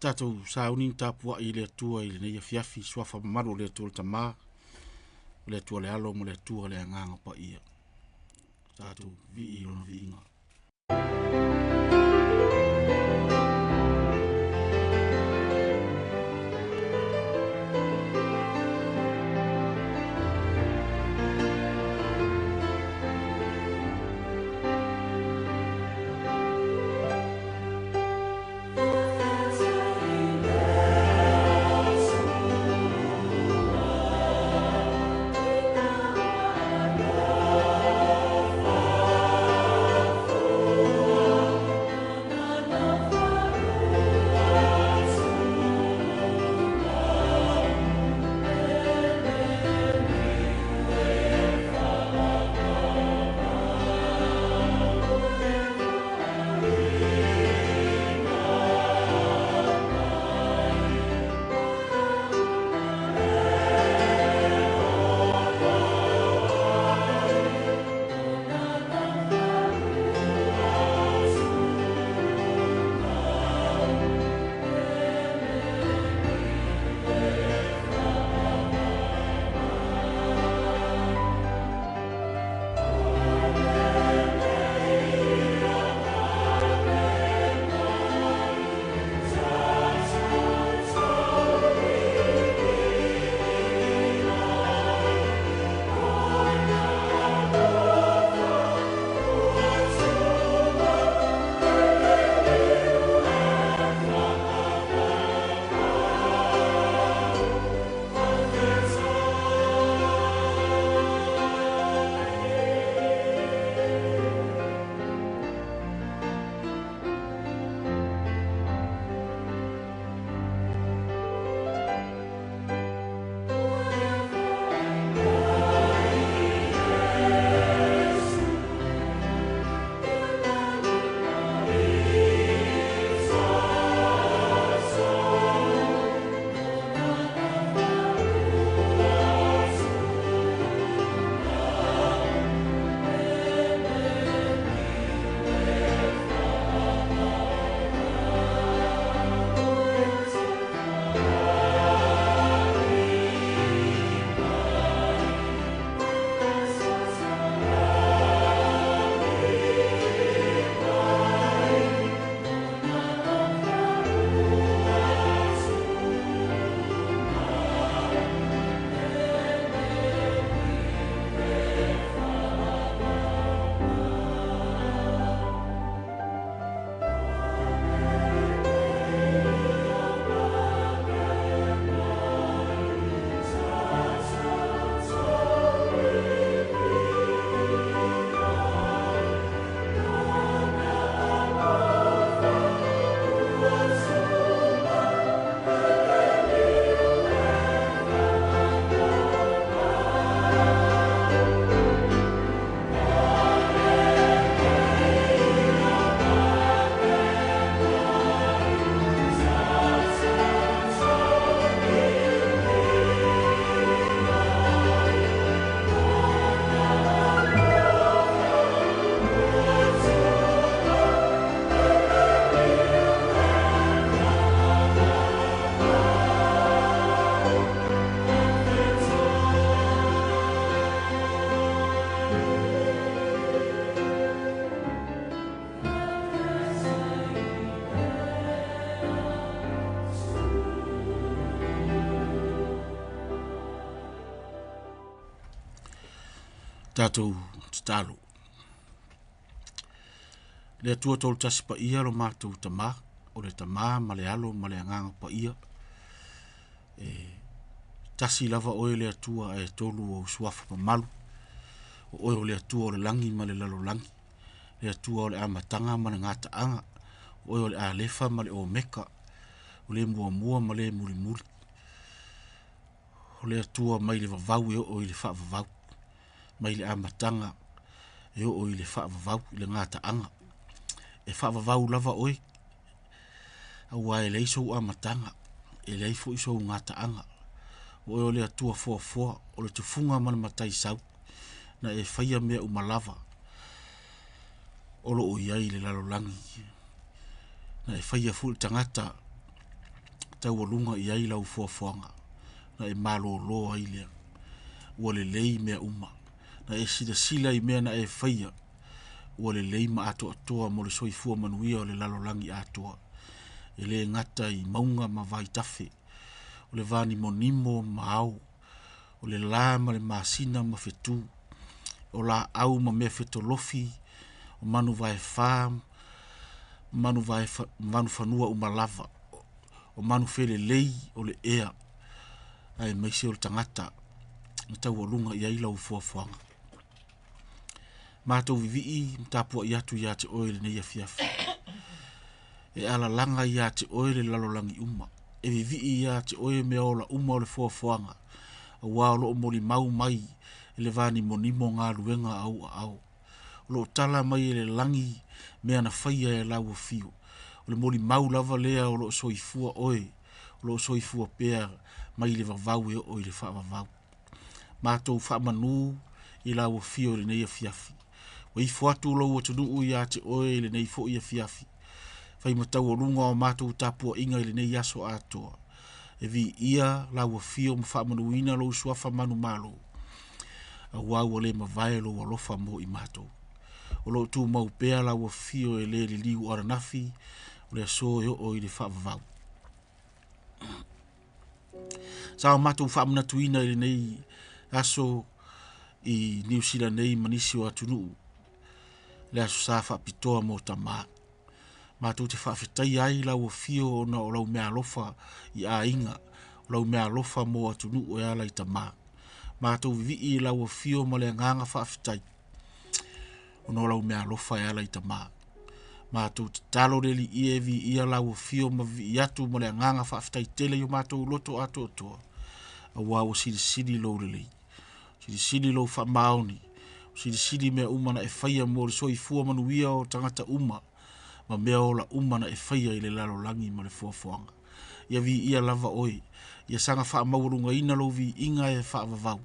Tatou sauni ma tapuai i le Atua i lenei afiafi i Suafa mamalu o le Atua le Tama, o le Atua le Alo ma le Atua le Agaga Paia. Tatou vivii i lona viiga. Tatou tatalo. Le Atua Tolutasi Paia lo matou Tama, o le Tama ma le Alo ma le Agaga Paia. E tasi lava oe le Atua ae tolu ou suafa mamalu. O oe o le Atua o le lagi ma le lalolagi, le Atua o le amataga ma le gataaga, o oe o le Alefa ma le Omeka, o le muamua ma le mulimuli. O le Atua mai le vavau e oo i le faavavau, mai le amataga e oo i le faavavau i le gataaga. E faavavau lava oe, aua e leai sou amataga, e leai foi sou gataaga. O oe o le Atua foafoa, o le tufuga ma le mataisau, na e faia mea uma lava o lo o i ai i le lalolagi. Na e faia foi le tagata. taualuga i ai lau foafoaga, na e malolo ai lea. Ua lelei mea uma. Na e silasila i mea na e faia, ua lelei ma atoatoa mo le soifua manuia o le lalolagi atoa. E le gata i mauga ma vaitafe, o le vanimonimo ma ao, o le la ma le masina ma fetu, o laau ma mea fetolofi, o manuvaefa ma manufanua uma lava. O manufelelei o le ea, aemaise o le tagata na taualuga i ai lau foafoaga. Matou vivii ma tapuai atu ia te oe i lenei afiafi. E alalaga ia te oe le lalolagi uma. E vivii ia te oe mea ola uma o le foafoaga, aua o lo o molimau mai i le vanimonimo galuega a ou aao. O lo o tala mai e le lagi mea na faia e lau afio. O le molimau lava lea o lo o soifua oe, o lo o soifua pea mai le vavau e oo i le faavavau. Matou faamanu i lau afio i lenei afiafi. Ua ifo atu lou atunuu ia te oe i lenei foi afiafi, fai ma taualuga o a matou tapuaiga i lenei aso atoa, e viia lau afio ma faamanuina lou Suafa manumalo, aua ua le mavae lou alofa mo i matou. O lo o tumau pea lau afio e le liliu ananafi, o le aso e oo i le faavavau. Sa o matou faamanatuina i lenei aso i Niu Sila nei ma nisi o atunuu le Aso Sa faapitoa mo tama. Matou te faafetaia ai lau afio ona o lau meaalofa i aiga, o lau meaalofa mo atunuu e ala i tama. Matou vivii i lau afio ma le agaga faafetai, ona o lau meaalofa e ala i tama. Matou tatalo le Alii e viia lau afio ma vivii atu ma le agaga faafetai tele i o matou loto atoatoa, aua ua silisili lou lelei, silisili lou faamaoni, silisili mea uma na e faia mo le soifua manuia o tagata uma ma mea ola uma na e faia i le lalolagi ma le foafoaga. Ia viia lava oe, ia saga faamaualugaina lou viiga e faavavau,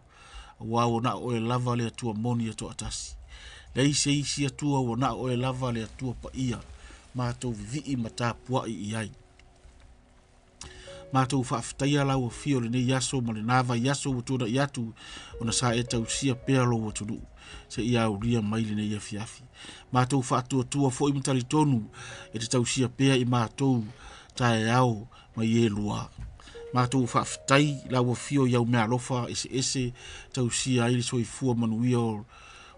aua ua na o oe lava le Atua moni e toatasi. E leai se isi Atua ua na o oe lava le Atua Paia, matou vivii ma tapuai i ai. Matou faafetaia lau afio i lenei aso ma lena vaiaso ua tuanai atu ona sa e tausia pea lou atunuu seia aulia mai lenei afiafi. Matou faatuatua foi ma talitonu e te tausia pea i matou taeao ma ielua. Matou faafetai i lau afio i au meaalofa eseese e tausia ai le soifua manuia o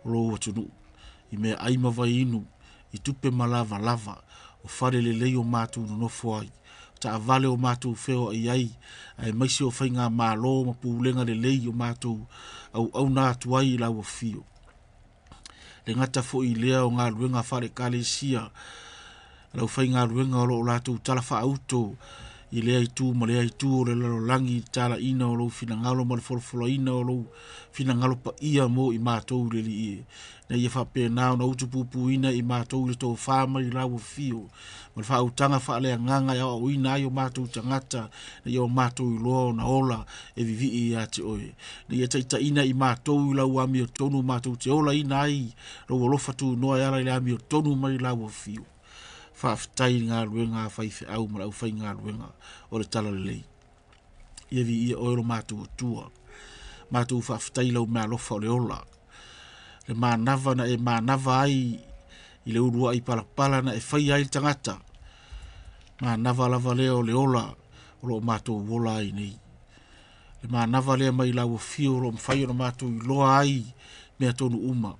lou atunuu i meaai ma vaiinu, i tupe ma lavalava, o fale lelei o matou nonofo ai, o taavale o matou feoai ai, aemaise o faigamalo ma pulega lelei o matou auauna atu ai i lau afio. E le gata foi i lea o galuega faale-Ekalesia, le aufaigaluega o lo o latou talafaauto i lea itu ma lea itu o le lalolagi i le talaiina o lou finagalo ma le folafolaina o lou finagalo paia mo i matou le Alii e, ina ia faapena ona utupupuina i matou i le tofa mai lau afio ma le faautaga faaleagaga e aoaoina ai o matou tagata ina ia o matou iloa ona ola e vivii ia te oe. Ina ia taitaiina i matou i lau amiotonu matou te olaina ai lou alofa tunoa e ala i le amiotonu mai lau afio. Faafetai i galuega a faifeau ma le aufaigaluega o le Talalelei. Ia viia oe lo matou Atua. Matou faafetai i lau meaalofa o le ola, le manava na e manava ai i le uluai palapala na e faia ai le tagata, manava lava lea o le ola o lo o matou ola ai nei. Le manava lea mai lau afio o lo o mafai ona matou iloa ai meatonu uma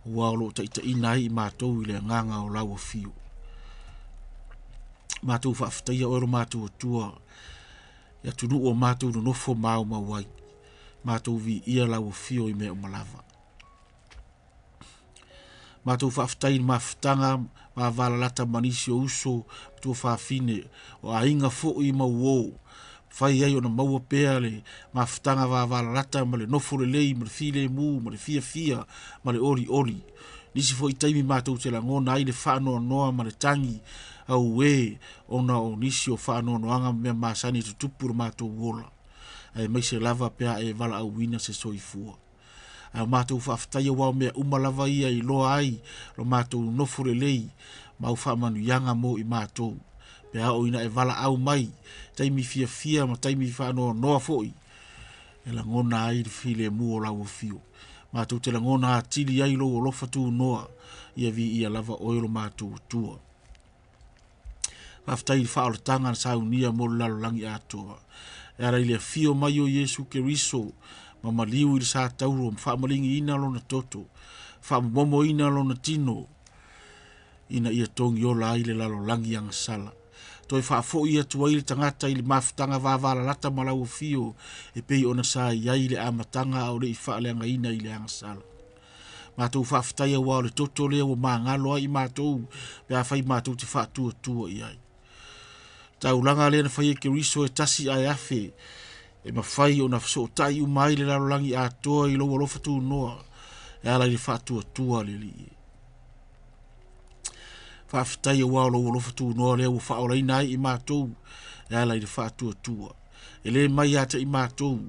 aua o lo o taitaiina ai i matou i le agaga o lau afio. Matou faafetaia oe lo matou Atua i atunuu o matou nonofo ma aumau ai, matou viia lau afio i mea uma lava. Matou faafetai i le mafutaga vavalalata ma nisi o uso, tuafafine, o aiga foi ma uo, mafai ai ona maua pea le mafutaga vavalalata ma le nofo lelei ma le filemu ma le fiafia ma le olioli. Nisi foi taimi matou te lagona ai le faanoanoa ma le tagi auē ona o nisi o faanoanoaga ma mea masani e tutupu i lo matou ola, aemaise lava pe a e valaauina se soifua. Ae ua matou faafetai aua o mea uma lava ia e iloa ai lo matou nofo lelei ma au faamanuiaga mo i matou. Pe a oo ina e valaau mai, taimi fiafia ma taimi faanoanoa foi, e lagona ai le filemu o lau afio. Matou te lagona atili ai lou alofa tunoa, ia viia lava oe lo matou Atua. Faafetai i le faaolataga na saunia mo le lalolagi atoa, e ala i le afio mai o Iesu Keriso ma maliu i le satauro ma faamaligiina lona toto, faamomomoina lona tino, ina ia togiola ai le lalolagi agasala. Toe faafoi atu ai le tagata i le mafutaga vavalalata ma lau afio e pei ona sa i ai i le amataga a o le i faaleagaina i le agasala. Matou faafetai aua o le toto lea ua magalo ai i matou pe afai matou te faatuatua i ai. Taulaga lea na faia e Keriso e tasi ae afe, e mafai ona fesootai uma ai le lalolagi atoa i lou alofa tunoa e ala i le faatuatua le Alii. Faafetai aua o lou alofa tunoa lea ua faaolaina ai i matou e ala i le faatuatua. E le mai ia te i matou,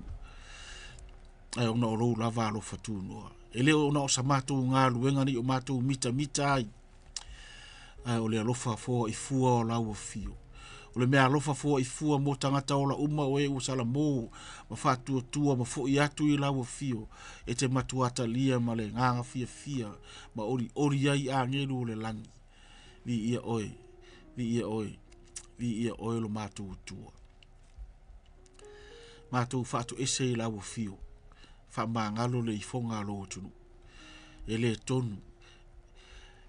ae ona o lou lava alofa tunoa. E le o ona o sa matou galuega ne i o matou mitamita ai, ae o le alofa foai fua o lau afio. O le meaalofa foai fua mo tagata ola uma o e ua salamo ma faatuatua ma foi atu i lau afio, e te matua talia ma le agaga fiafia ma olioli ai agelu o le lagi. Viia oe, viia oe, viia oe lo matou Atua. Matou faatoese i lau afio, faamagalo le ifoga a lou atunuu. E le tonu,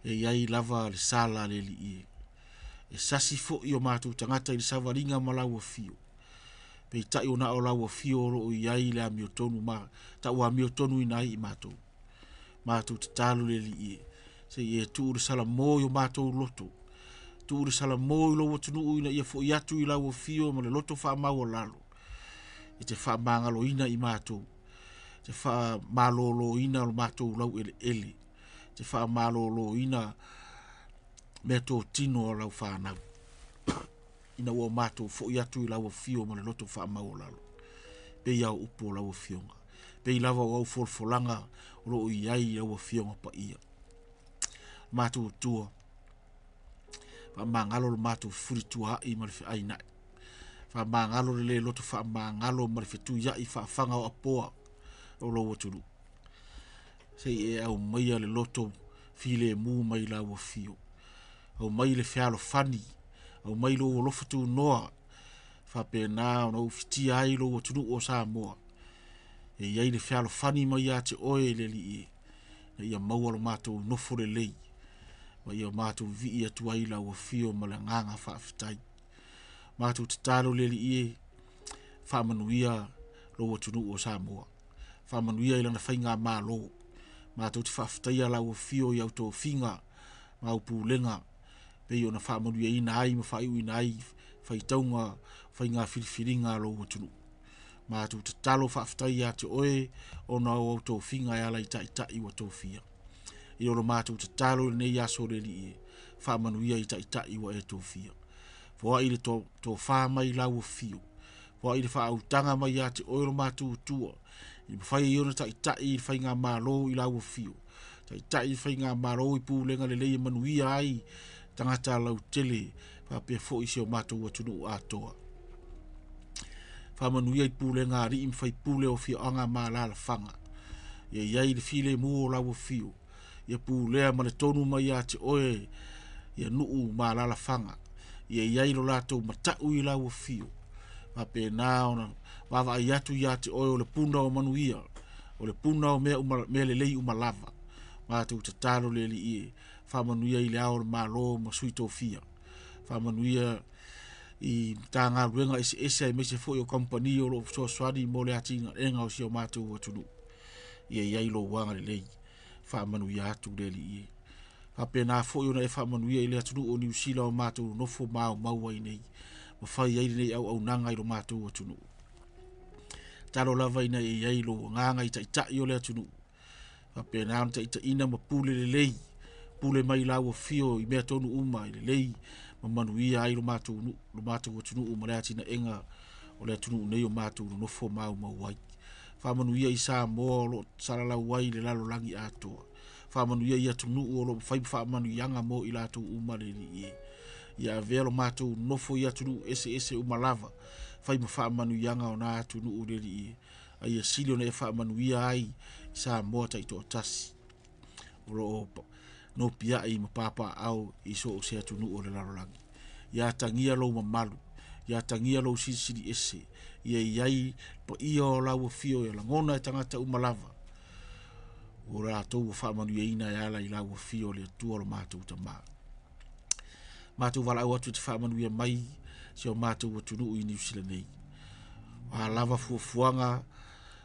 e i ai lava le sala a le Alii e. E sasi foi o matou tagata i le savaliga ma lau afio, peitai ua na o lau afio o lo o i ai le amiotonu ma tauamiotonuina ai i matou. Matou tatalo i le Alii e, se i e tuu le salamo i o matou loto, tuu le salamo i lou atunuu ina ia foi atu i lau afio ma le loto faamaualalo, e te faamagaloina i matou, e te faamaloloina lo matou laueleele, e te faamaloloina meatotino a lau fanau ina ua matou foi atu i lau afio ma le loto faamaualalo. E pei lava o upu o lau Afioga, e pei lava o au folafolaga o lo o i ai i lau Afioga Paia. Matou Atua, faamagalo le matou fefulituaa'i ma le feainai, faamagalo le le loto faamagalo ma le fetuiai faafagaoapoa o lou atunuu. Se i e aumaia le loto filemu mai lau afio, aumai le fealofani, aumai lou alofa tunoa, faapena ona ufitia ai lou atunuu o Samoa e i ai le fealofani mai ia te oe le Alii e, ina ia maua lo matou nofo lelei ma ia matou vivii atu ai i lau afio ma le agaga faafetai. Matou tatalo le Alii e, faamanuia lou atunuu o Samoa, faamanuia i lana faigamalo. Matou te faafetaia lau afio i au tofiga ma au pulega pei ona faamanuiaina ai ma faaiuina ai faitauga faiga filifiliga a lou atunuu. Matou tatalo faafetai ia te oe ona o au tofiga e ala i taitai ua tofia. Ia o le matou tatalo i lenei aso le Alii e, faamanuia i taitai ua e tofia. Foai le tofa mai lau afio, foai le faautaga mai ia te oe lo matou Atua, e mafai ai ona taitai le faigamalo i lau afio, taitai le faigamalo i pulega lelei e manuia ai tagata lautele faapea foi si o matou atunuu atoa. Faamanuia i pulega a alii ma faipule o afioaga ma alaalafaga. Ia i ai le filemu o lau afio, ia pulea ma le tonu mai ia te oe ia nuu ma alaalafaga. Ia i ai lo latou matau i lau afio, faapena ona vaavaai atu ia te oe o le puna o manuia, o le puna o mea uma, mea lelei uma lava. Matou tatalo le Alii e faamanuia i le Ao o le Malo ma Sui Tofia, faamanuia i Matagaluega eseese aemaise foi o kamupani o lo o fesoasoani mo le atinaeina o si o matou atunuu. Ia i ai lou agalelei, faamanuia atu le Alii e. Faapena foi ona e faamanuia i le atunuu o Niu Sila o matou nonofo ma aumau ai nei ma fai ai lenei auaunaga i lo matou atunuu. Tatalo lava ina ia i ai lou agaga i taitai o le atunuu, faapena ona taitaiina ma pule lelei, pule mai lau afio i mea tonu uma e lelei ma manuia ai lo matou nuu, lo matou atunuu ma le atinaeina o le atunuu nei o matou nonofo ma aumau ai. Faamanuia i Samoa o lo o salalau ai i le lalolagi atoa. Faamanuia i atunuu o lo o fai ma faamanuiaga mo i latou uma le Alii e. Ia avea lo matou nofo i atunuu eseese uma lava, fai ma faamanuiaga o na atunuu le Alii e, a ia sili ona e faamanuia ai i Samoa taitoatasi o lo o nopiai ma papaaao i so o se atunuu o le lalolagi. Ia atagia lou mamalu, ia atagia lou Silisili Ese, ia i ai paia o lau afio e lagona e tagata uma lava, o latou ua faamanuiaina e ala i lau afio le Atua lo matou Tama. Matou valaau atu e te faamanuia mai si o matou atunuu i Niu Sila nei. O a lava fuafuaga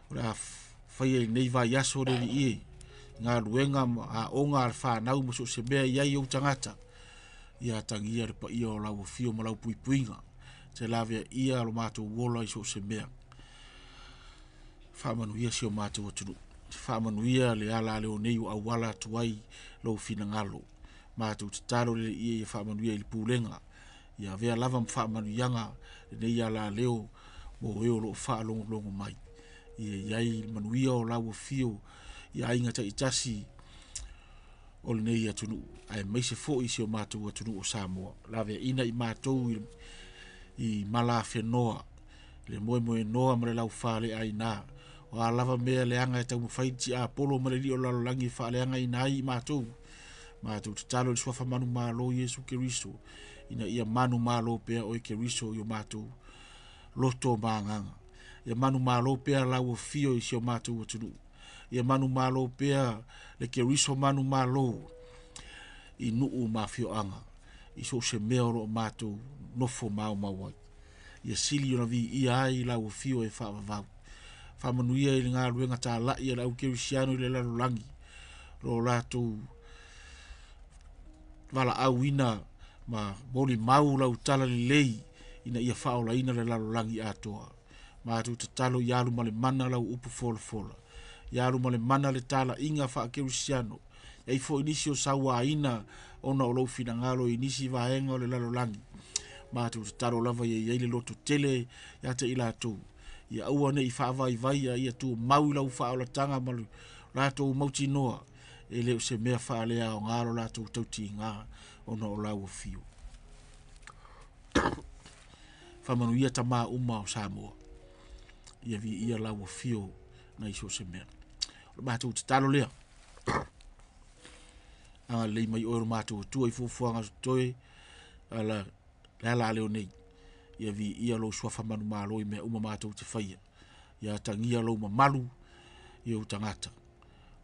o le a faia i lenei vaiaso le Alii e, galuega ma aoga a le fanau ma so o se mea e i ai ou tagata, ia atagia le paia o lau afio ma lau puipuiga, e te laveaia lo matou ola i so o se mea. Faamanuia si o matou atunuu, faamanuia le alaleo nei ua auala atu ai lou finagalo. Matou tatalo i le Alii ia faamanuia i le pulega, ia avea lava ma faamanuiaga lenei alaleo mo e o lo o faalogologo mai. Ia i ai le manuia o lau afio i aiga taitasi o lenei atunuu, aemaise foi si o matou atunuu o Samoa. Laveaina i matou i malafenoa, le moemoenoa ma le laufaleaina. O a lava mea leaga e taumafai le tiapolo ma le alii o le lalolagi e faaleagaina ai i matou, matou tatalo i le suafa manumalo o Iesu Keriso, ina ia manumalo pea oe Keriso i o matou loto ma agaga. Ia manumalo pea lau afio i si o matou atunuu, ia manumalo pea le Keriso manumalo i nuu ma afioaga i so o se mea o lo o matou nofo maumau ai. Ia sili ona viia ai lau afio e faavavau. Faamanuia i le galuega talai a le au kerisiano i le lalolagi, lo latou valaauina ma molimau lau talalelei ina ia faaolaina le lalolagi atoa. Matou tatalo ia alu ma le mana lau upu folafola, ia alu ma le mana le talaiga faakerisiano. E i ai foi nisi o sauaina ona o lou finagalo i nisi vaega o le lalolagi, matou tatalo lava ia i ai le lototele ia te i latou, ia aua ne i faavaivai a ia tumau i lau faaolataga ma lo latou mautinoa, e le o se mea faaleaoga lo latou tautiga ona o lau afio. Faamanuia tama uma o Samoa, ia viia lau afio nai so o se mea. O le matou tatalo lea, agalelei mai oe lo matou Atua i fuafuaga o totoe ala le alaleo nei, ia viia lou suafa manumalo i mea uma matou te faia. Ia atagia lou mamalu i ou tagata,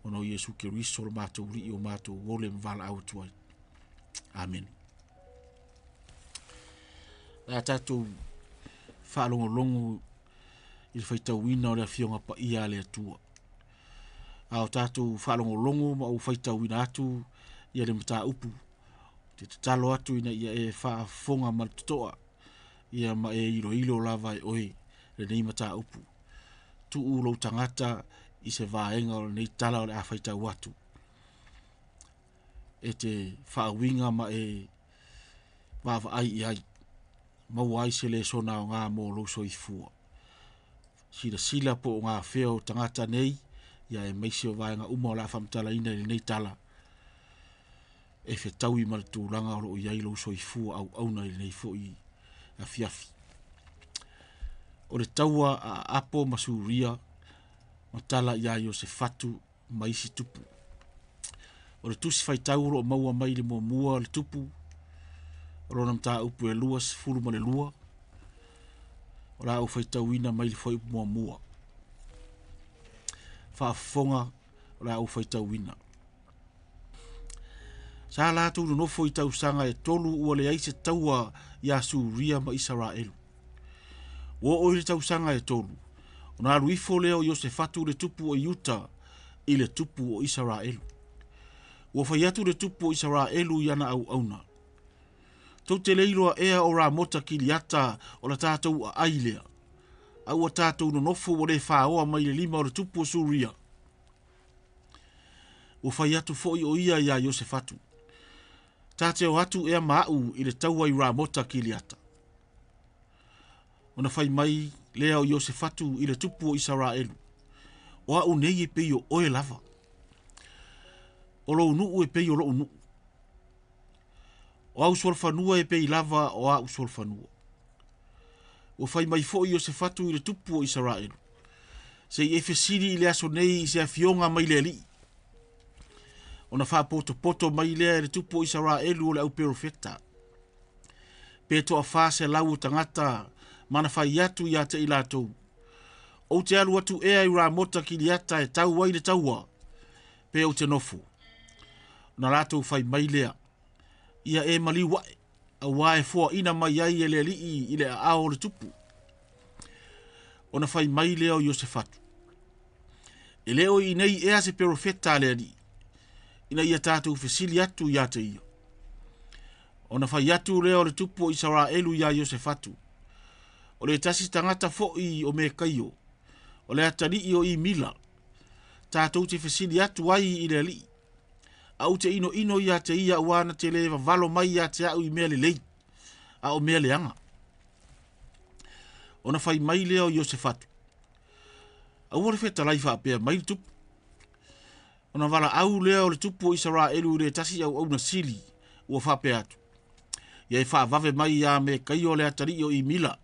ona o Iesu Keriso lo matou Alii ua matou ole ma valaau atu ai. Amene. O le a tatou faalogologo i le faitauina o le Afioga Paia a le Atua. A o tatou faalogologo ma ou faitauina atu ia le mataupu, ou te tatalo atu ina ia e faafofoga ma le totoa ia ma e iloilo lava e oe lenei mataupu. Tuu lou tagata i se vaega o lenei tala o le a faitau atu e te faauiga ma e vaavaai i ai, maua ai se lesona aoga mo lou soifua. Silasila po o gafea o tagata nei, aemaise o vaega uma o le a faamatalaina i lenei tala e fetaui ma le tulaga o lo o i ai lou soifua auauna i lenei foi afiafi. O le taua a Apo ma Suria ma tala ia Iosefatu ma isi tupu. O le tusi faitau o lo o maua mai le muamua o le tupu, o lona mataupu e 22, o le a ou faitauina mai le fuaiupu muamua. Faafofoga o le a ou faitauina. Sa latou nonofo i tausaga e tolu ua leai se taua ia Suria ma Isaraelu. Ua oo i le tausaga e tolu, ona alu ifo lea o Iosefatu le tupu o Iuta i le tupu o Isaraelu. Ua fai atu le tupu o Isaraelu i ana auauna, Tou te le iloa ea o Ramota Kiliata o le tatou aai lea, a ua tatou nonofo ua le faoa mai le lima o le tupu o Suria? Ua fai atu foi o ia iā Iosefatu, Ta te o atu ea ma au i le taua i Ramota Kiliata? Ona fai mai lea o Iosefatu i le tupu o Isaraelu, O au nei e pei o oe lava. O lou nuu e pei o lou nuu. O au solofanua e pei lava o a'u solofanua. Ua fai mai foi Iosefatu i le tupu o Isaraelu, Se i e fesili i le aso nei i se afioga mai le Alii. Ona faapotopoto mai lea e le tupu o Isaraelu o le auperofeta, pe toa 400 o tagata ma na fai atu ia te i latou, Ou te alu atu ea i Ramota Kiliata e tau ai le taua, pe ou te nofo. Ona latou fai mai lea, Ia e maliu ae, auā e foaina mai ai e le Alii i le aao o le tupu. Ona fai mai lea o Iosefatu, E le o i inei ea se perofeta a le Alii, ina ia tatou fesili atu ia te ia. Ona fai atu lea o le tupu o Isaraelu iā Iosefatu, O le tasi tagata foi o Mekaio, o le atalii o Imila, tatou te fesili atu ai i le Alii. A ou te inoino ia te ia auā na te lē vavalo mai ia te a'u i mea lelei, a o mea leaga. Ona fai mai lea o Iosefatu, Aua le fetalai faapea mai le tupu. Ona valaau lea o le tupu o Isaraelu i le tasi auauna sili, ua faapea atu, Ia e faavave mai ia Mekaio le atalii o Imila,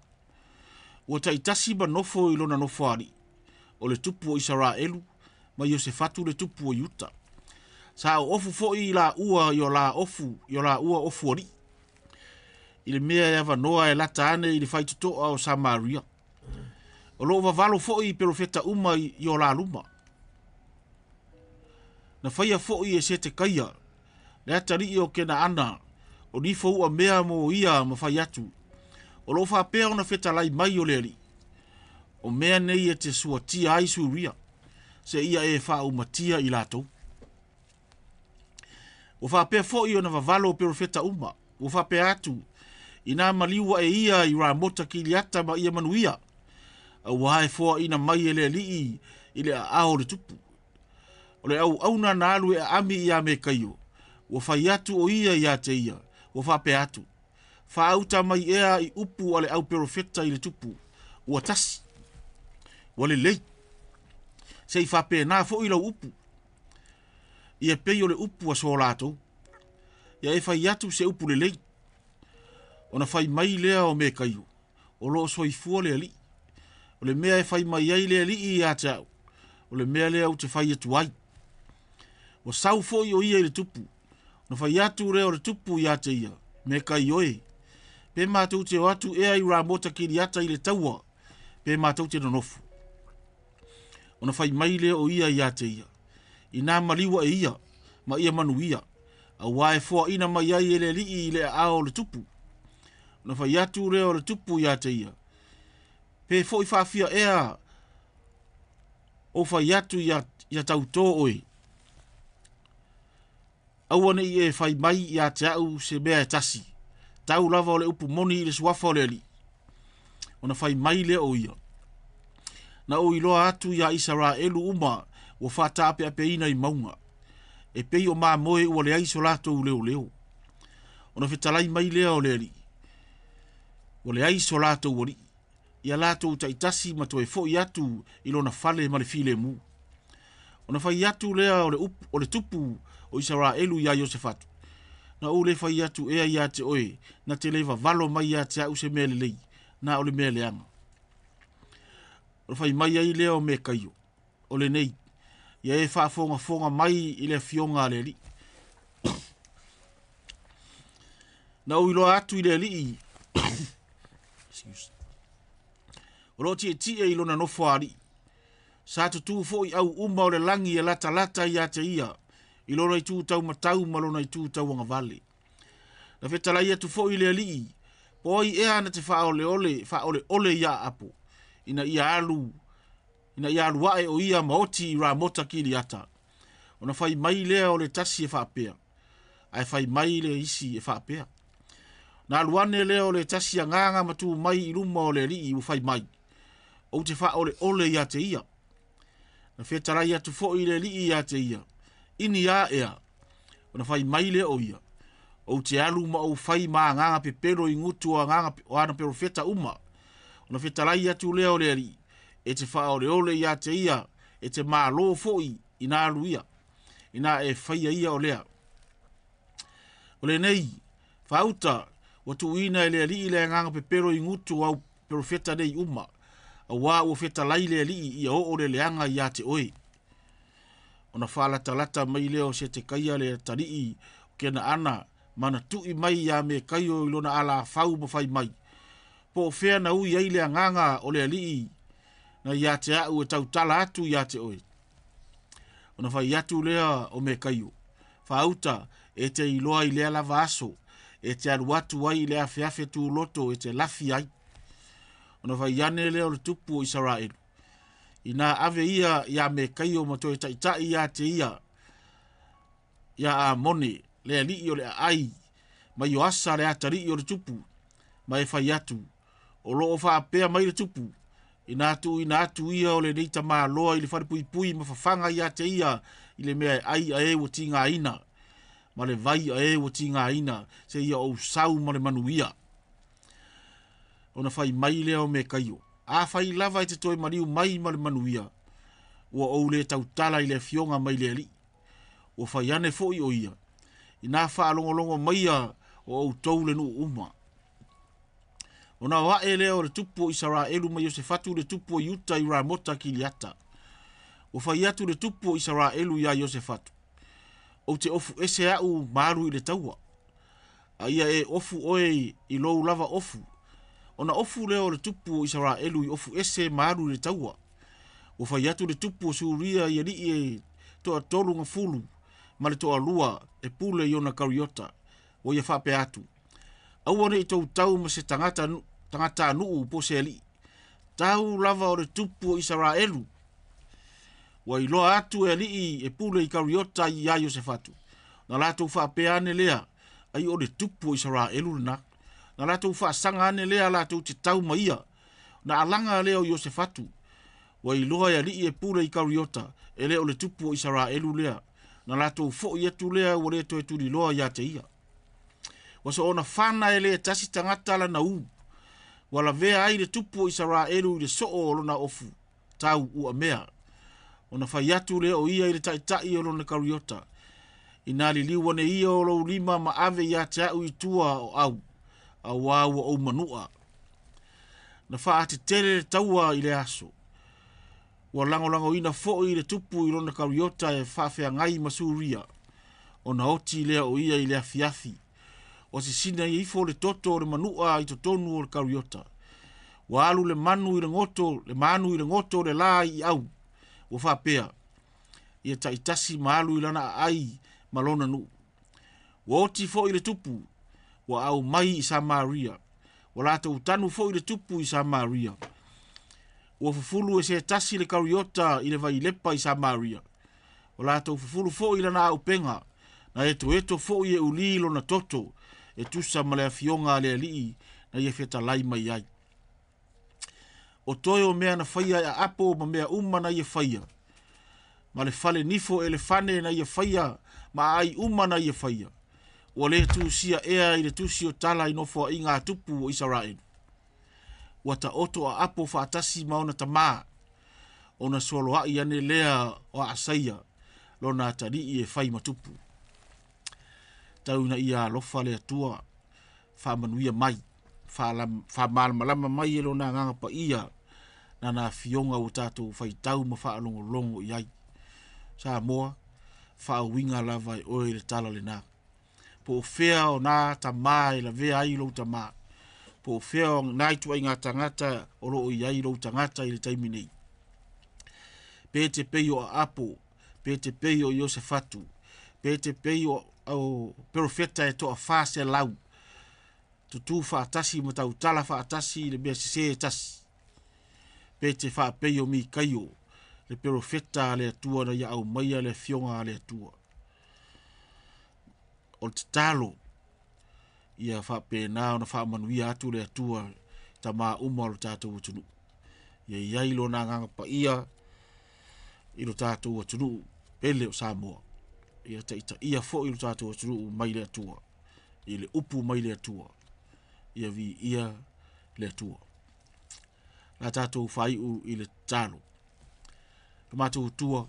ua taitasi ma nofo i lona nofoalii, o le tupu o Isaraelu ma Iosefatu le tupu o Iuta. Sa oofu foi i laua i o la ofu i o laua ofualii, i le mea e avanoa e lata ane i le faitotoa o Samaria. O lo o vavalo foi perofeta uma i o la luma. Na faia foi e Setekaia, le atalii o Kenaana, o nifo uamea mo ia ma fai atu, O lo o faapea ona fetalai mai o le Alii, o mea nei e te suatia ai Suria, seia e faaumatia i latou. Ua faapea foi ona vavalo o perofeta uma, ua faapea atu, Inā maliu ae ia i Ramota Kiliata ma ia manuia, auā e foaina mai e le Alii i le aao o le tupu. O le auauna na alu e aami iā Mekaio, ua fai atu o ia ia te ia, ua faapea atu, Faauta mai ea i upu a le auperofeta i le tupu, ua tasi, ua lelei. Se i faapena foi lau upu, ia pei o le upu a so latou. Ia e fai atu se upu lelei. Ona fai mai lea o Mekaio, O lo o soifua le Alii. O le mea e fai mai ai le Alii ia te au, o le mea lea ou te fai atu ai. Ua sau foi o ia i le tupu, ona fai atu lea o le tupu ia te ia, Mekaio e, pe matou te o atu ea i Ramota Kiliata i le taua, pe matou te nonofo. Ona fai mai lea o ia ia te ia, Inā maliu ae ia, ma ia manuia, auā e foaina mai ai e le Alii i le aao o le tupu. Ona fai atu lea o le tupu ia te ia, Pe foi faafia ea ou fai atu ia, ia tautō oe, aua ne i e fai mai ia te au se mea e tasi, tau lava o le upu moni i le suafa o le Alii. Ona fai mai lea o ia, Na ou iloa atu iā Isaraelu uma ua faataapeapeina i mauga, e pei o mamoe ua leai so latou leoleo. Ona fetalai mai lea o le Alii, ua leai so latou alii, ia latou taitasi ma toe foi atu i lona fale ma le filemu. Ona fai atu lea o le, upu, o le tupu o Isaraelu iā Iosefatu, Na ou le fai atu ea ia te oe, na te le vavalo mai ia te au se mea lelei, na o le mea leaga. Ona fai mai ai lea o Mekaio, O lenei, ia e faafogafoga mai i le afioga a le Alii. Na ou iloa atu i le Alii, o lo o tietie i lona nofo a alii. Sa tutū foi au uma o le lagi e latalata ia te ia, i lona itu taumatau ma lona itu tauagavale. Na fetalai atu foi le Alii, po o ai ea na te faaoleole, faaoleole ia Aapo, ina ia alu ina ia alu ae o ia ma oti i Ramota Kiliata. Ona fai mai lea o le tasi e faapea, ae fai mai le isi e faapea. Na alu ane lea o le tasi agaga ma tu mai i luma o le alii ua fai mai, Ou te faaoleole ia te ia. Na fetalai atu foi le alii ia te ia, Ini a ea? Ona fai mai lea o ia, Ou te alu ma ou fai ma agaga pepelo i gutu o agaga o ana perofeta uma. Ona fetalai atu lea o le alii, E te faaoleole ia te ia, e te malo foi ina alu ia, ina e faia ia o lea. O lenei, Faauta, ua tuuina e le Alii le agaga pepelo i gutu o au perofeta nei uma, auā ua fetalai le Alii ia oo le leaga ia te oe. Ona faalatalata mai lea o Setekaia le atalii o Kenaana ma na tui mai ia Mekaio i lona alafau ma fai mai, Po o fea na ui ai le agaga o le Alii na ia te au e tautala atu ia te oe? Ona fai atu lea o Mekaio, Faauta, e te iloa i lea lava aso, e te alu atu ai i le afeafe tuloto e te lafi ai. Ona fai ane lea o le tupu o Isaraelu, Inā ave ia iā Mekaio ma toe taitai ia te ia ia Amone, le alii o le aai, ma Ioasa le atalii o le tupu, ma e fai atu, O lo o faapea mai le tupu, inā tuuina atu ia o lenei tamaloa i le falepuipui ma fafaga ia te ia i le mea e ai a e ua tigaina, ma le vai a e ua tigaina, seia ou sau ma le manuia. Ona fai mai lea o Mekaio, Afai lava e te toe maliu mai ma le manuia, ua ou le tautala i le afioga mai le Alii. Ua fai ane foi o ia, inā faalogologo maia o outou le nuu uma. Ona o ae lea o le tupu o Isaraelu ma Iosefatu le tupu o Iuta i Ramota Kiliata. Ua fai atu le tupu o Isaraelu iā Iosefatu, Ou te ofu ese au ma alu i le taua, a ia e ofu oe i lou lava ofu. Ona ofu lea o le tupu o Isaraelu i ofu ese ma alu i le taua. Ua fai atu le tupu o Suria i alii e toatolu gafulu ma le toalua e pule i ona kariota. Ua ia faapea atu, Aua ne i tou tau ma se tagata tagatanuu po o se alii. Tau lava o le tupu o Isaraelu. Ua iloa atu e alii e pule i Kariota iā Iosefatu. Na latou faapea ane lea, ai o le tupu o Isaraelu lena. Na latou faasaga ane lea latou te tau ma ia. Na alaga lea o Iosefatu. Ua iloa e alii e pule i Kariota, e le o le tupu o Isaraelu lea. Na latou foi atu lea ua le toe tuliloa ia te ia. Ua soona fana e le tasi tagata lana u. Ua lavea ai le tupu o Isaraelu i le soo o lona ofu tau uamea. Ona fai atu lea o ia i le taitai o lona kariota, Inā liliu ane ia o lou lima ma ave ia te au i tua o au, auā ua ou manua. Na faatetele le taua i le aso. Ua lagolagoina foi le tupu i lona kariota e faafeagai ma Suria, ona oti lea o ia i le afiafi. Ua sisina ifo le toto o le manua i totonu o le kariota. Ua alu le manu i le goto, le manu i le goto o le la i au. Ua faapea, ia taitasi ma alu i lana aai ma lona nuu. Ua oti foi le tupu, ua aumai i Samaria. Ua latou tanu foi le tupu i Samaria. Ua fufulu e se tasi le kariota i le vailepa i Samaria. Ua latou fufulu foi lana auupega, na etoeto foi e ulī lona toto, e tusa ma le afioga a le Alii na ia fetalai mai ai. O toe o mea na faia e Aapo ma mea uma na ia faia, ma le fale nifo elefane na ia faia ma aai uma na ia faia, ua le tusia ea i le tusi o tala i nofoaiga a tupu o Isaraelu. Ua taoto a Apo faatasi ma ona tamā, ona soloai ane lea o Aasaia lona atalii e fai ma tupu. Tau ina ia alofa le Atua, faamanuia mai, faamalamalama mai e lona Agaga Paia lana afioga ua tatou faitau ma faalogologo i ai. Samoa, faauiga lava e oe le tala lena. Po o fea o nā tamā e lavea ai lou tamā, po o fea o nā ituaiga tagata o lo o i ai lou tagata i le taimi nei. Pe te pei o Aapo, pe te pei o Iosefatu, pe te pei o, o perofeta e toa 400, tutū faatasi ma tautala faatasi i le mea sesē e tasi. Pe te faapei o Mikaio, le perofeta a le Atua na ia aumaia le afioga a le Atua. O le tatalo, ia faapena ona faamanuia atu le Atua i tamā uma o le tatou atunuu. Ia i ai lona agaga paia i lo tatou atunuu pele o Samoa. Ia taitaia foi lo tatou atunuu mai le Atua, i le upu mai le Atua. Ia viia le Atua. La tatou faaiu i le tatalo. Lo matou Atua,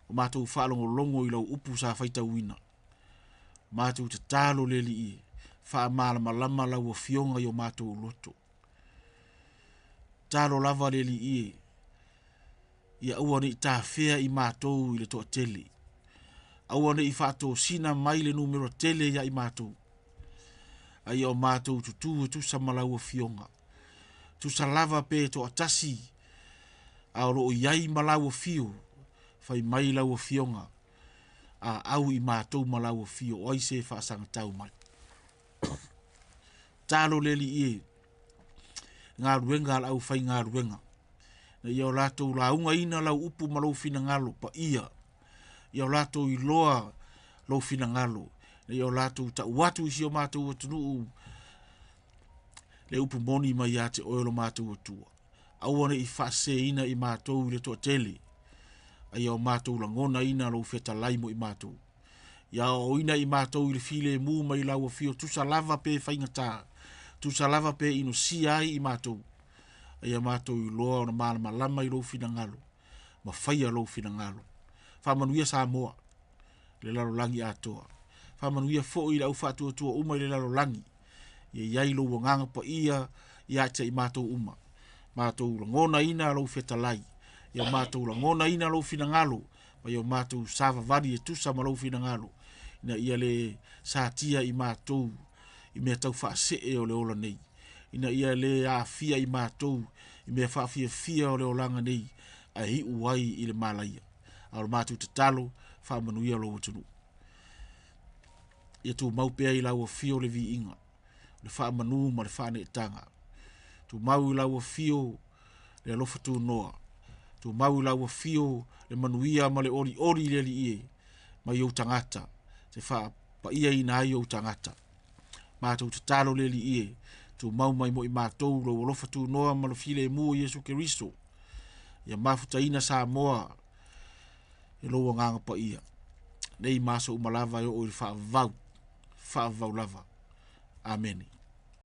ua matou faalogologo i lau upu sa faitauina. Matou tatalo le Alii e, Faamalamalama lau Afioga i o matou loto. Tatalo lava le Alii e, ia aua ne i tafea i matou i le toatele, aua ne i faatosina mai le numera tele ia i matou, a ia o matou tutu e tusa ma lau Afioga. Tusa lava pe toatasi, a o lo o i ai ma lau afio, fai mai lau Afioga, a au i matou ma lau afio, o ai se faasagatau mai? Tatalo le Alii e, galuega a le aufaigaluega, ina ia o latou laugaina lau upu ma lou finagalo paia, ia o latou iloa lou finagalo, ina ia o latou tau atu i si o matou atunuu le upu moni mai ia te oe lo matou Atua. Aua ne i faaseseina i matou i le toatele, a ia o matou lagonaina lou fetalai mo i matou. Ia aoaoina i matou i le filemu mai lau afio tusa lava pe faigata, tusa lava pe inosia ai i matou, a ia matou iloa ona malamalama i lou finagalo ma faia lou finagalo. Faamanuia Samoa i le lalolagi atoa. Faamanuia foi i le au faatuatua uma i le lalolagi, ia i ai lou agaga paia ia te i matou uma. Matou lagonaina lou fetalai, ia matou lagonaina lou finagalo, ma ia matou savavali e tusa ma lou finagalo, ina ia le satia i matou i mea tau faasee o le ola nei, ina ia le aafia i matou i mea faafiafia o le olaga nei, ae iu ai i le malaia. A o le matou tatalo, faamanuia lou atunuu. Ia tumau pea i lau afio le viiga, le faamanu ma le faaneetaga. Tumau i lau afio le alofa tunoa, tumau i lau afio le manuia ma le olioli le Alii e, mai ou tagata, e te faapaiaina ai ou tagata. Matou tatalo le Alii e, tumau mai mo i matou lou alofa tunoa ma le filemu o Iesu Keriso. Ia mafutaina Samoa e lou agaga paia, nei ma aso uma lava e oo i le faavavau, faavavau lava. Amene.